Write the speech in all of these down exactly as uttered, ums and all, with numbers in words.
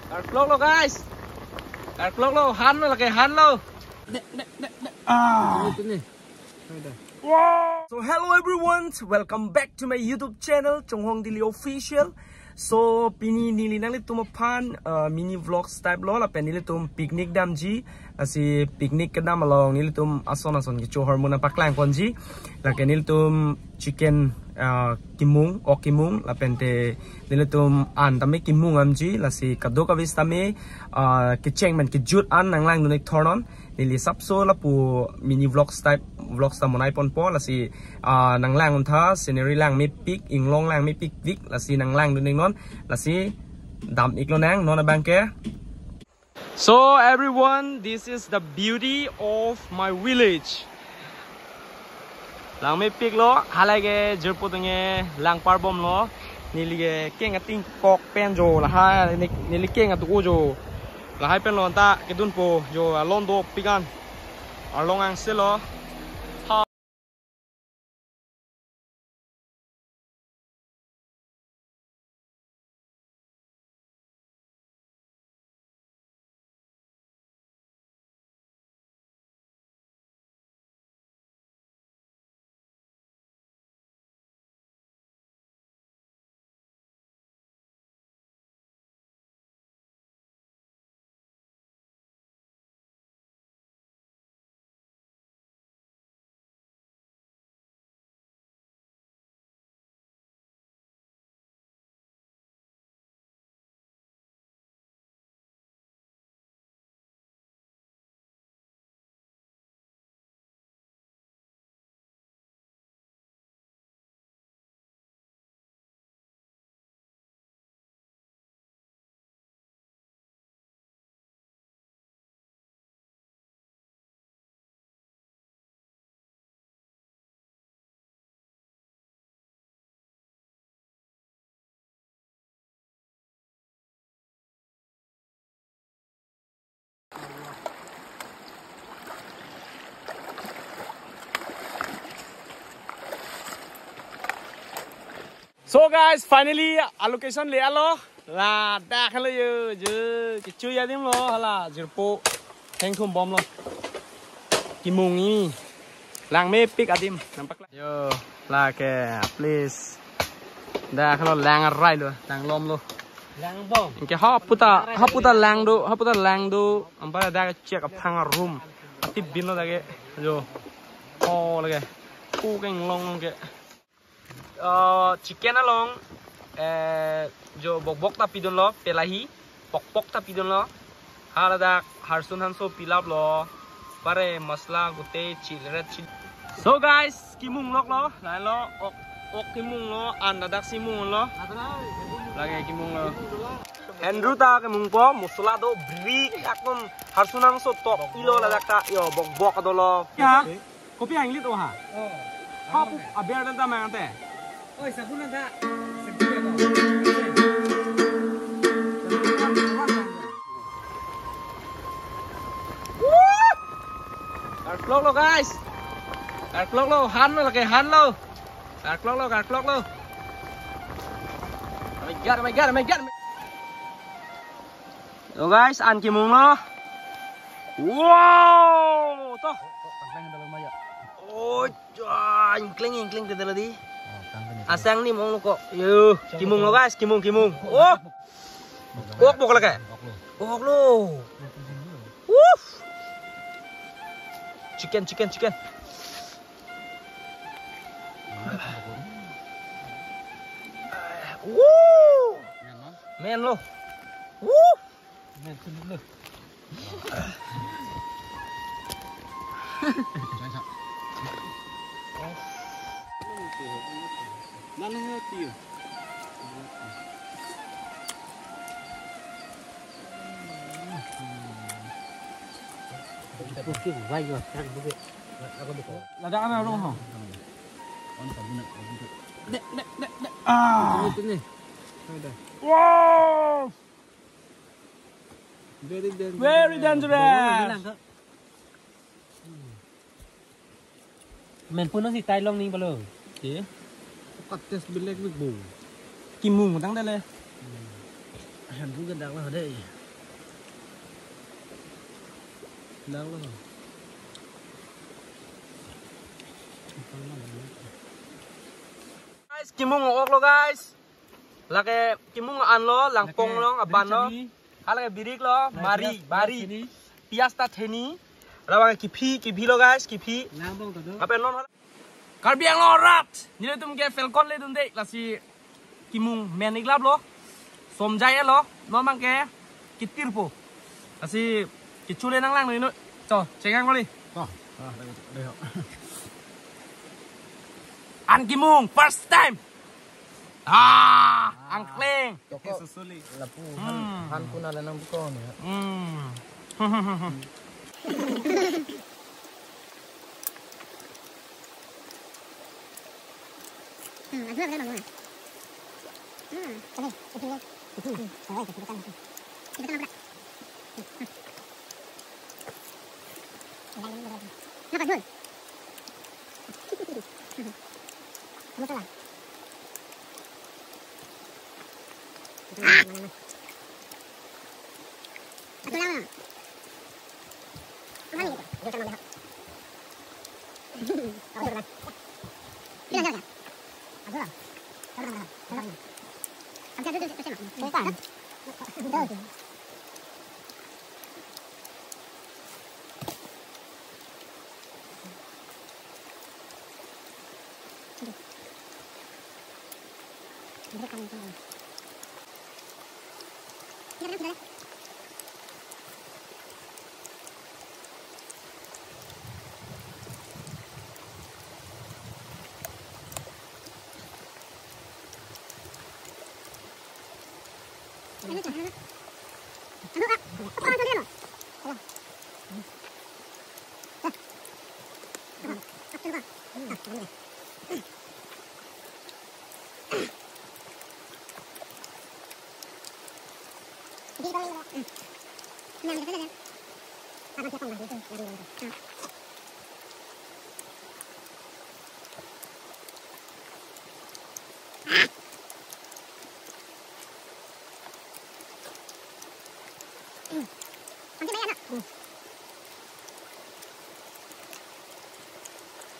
Karkloklo guys. Karkloklo, hanlo lake, hanlo. Ah. So hello everyone, welcome back to my YouTube channel Chonghong Daily Official. So pini neli nanglitum aphan uh, mini vlogs type lo lapen nelitum picnic damji. Lasi picnic kedam along nelitum ason ason kecho hormone paklang ponji. Lake nelitum chicken uh, kimung, ok kimung, lapen te nelitum an tame kimung damji. Lasi kadokave sitame uh, kecheng pen kejut an nanglangdun-ik thornon. Neli sapso lapu mini vlogs type vlogs ta monai ponpo. Lasi uh, nanglang untha, scenery langmepik, inglong langmepik pik. Lasi nanglangdun-iknon. Lasi dam-iklonang non abangke. So everyone, this is the beauty of my village. Langmepiklo, halai ke jirpo tenge lang parbomlo. Neli ke keng ating kok pen jo lahai, neli, neli keng atuko jo. Lahai penlo anta kedunpo jo, alon dopik an. Arlong angse lo. So guys, finally a location le-etlo. Ladak lo yo, je kecho adim lo, hala jirpo hengthum bomlo. Kimung ini langmepik adim nampak. Yo, lake please. Dak lo lang arai lo, lang lom lo. Lang bom. Anke haputa, haputa lang do, haputa lang do. Ampa dak chek aphang room. Ati bin lo dak ke. Yo. Oh, lake. Pu keng long long ke. Uh, chicken along eh, jo bokbok ta pidunlo, pelahi, pokpok ta pidunlo. Haladak harsun hanso pilaplo. Pare masala gute chil red chil. So guys, kimung loklo, lailo ok, ok kimunglo, an ladak si munglo. Lake kimunglo. Andrew ta kimungpo, masala do brik akon harsun hanso tok ilo ladak ta, yo bokbok dolo. Ya. Kopi hanglit oha. Oh. Hapu aber dan tamang ante. Oi, sabun ada. Sabun ada. Karkloklo guys. Karkloklo, hanlo lake, hanlo. Karkloklo, karkloklo. Oh my god, oh my god, oh my god. Yo guys, an kimunglo. Wow, toh. Oh, ja, ingkleng ingkleng tete lo di. Asang ni munglo ko. Yo, kimunglo guys, kimung kimung. Oh. Okbok lake. Oklo. Woof. Chicken, chicken, chicken. Woo. Menlo. Woo. Ladak ano rong ho? Dek, dek, dek, dek. Ah. Wow. Very dangerous. Very dangerous. Men pun si tai long ning palo. Oke. Kat tes belek mek bo. Kimung tang dele. Ahem bu gendak lah deh. Guys, kimung ok lo guys. Lake kimung an lo, langpong lo, aban lo. Halake birik lo, mari, bari. Pias ta theni. Labang kiphi, kiphi lo guys, kiphi. Apa non? Karbi Anglong arat, nelitum ke Falcon ledunde, lasi kimung men iklap lo, somjai lo, non abang ke kitirpo. Lasi kichule nanglang lo ino. Cho, chengang kali. To. Ah, deh, deh. An kimung, first time. Ah, angkleng. Toko. Susuli. Lapu han, hmm, han kuna lanang buko ni. Hmm. Hmm, aduh, aduh, aduh. Hmm, oke, oke. Hmm, oke, oke, oke. Oke, oke. Napa jul? Kamu salah. Mana, mana? Satu lang, mana? Mana gitu? Dia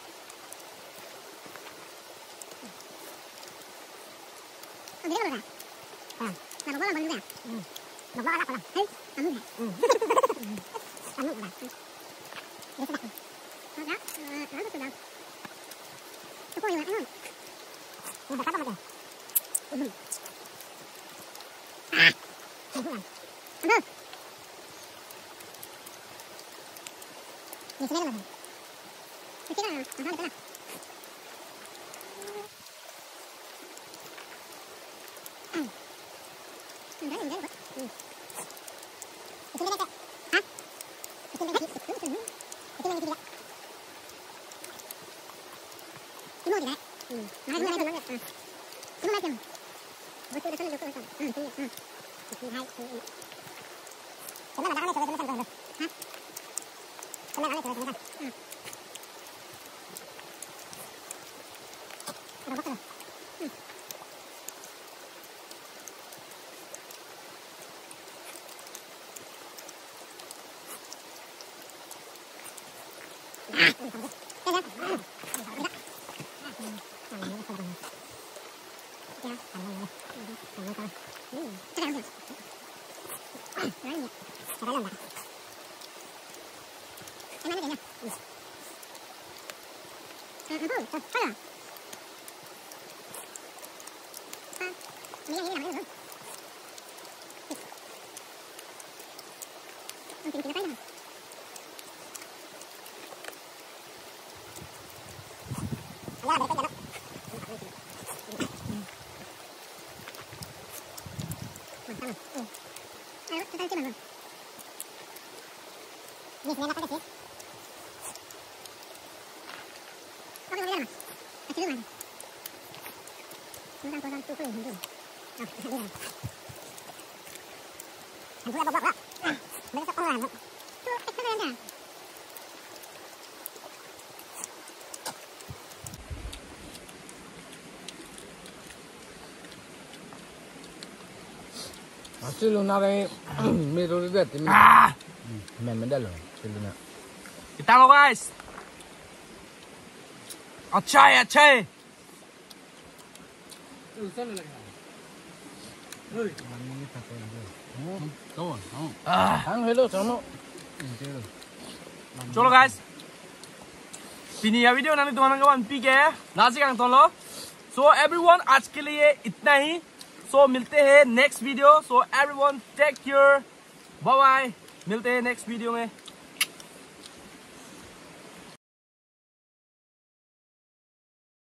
sama dia. Awas, berat. Bilang, bilang. Aduh. Sabar, sabar, sabar. Sabar. Kerja dulu, kerja, Mak. Bukan. Betul. Asi luna kami, mi ruri bet, mi. Ah! Men men dah lo. Kita lo, guys. Achai, achai. Ah. Ang hello, chalo. Chalo, guys. Pini a video nangtum aphan nangkevan-pi ke lasi kangtonlo. So everyone, आज के लिए इतना ही. So मिलते हैं next video. So everyone, take care. Bye bye. मिलते हैं next video में.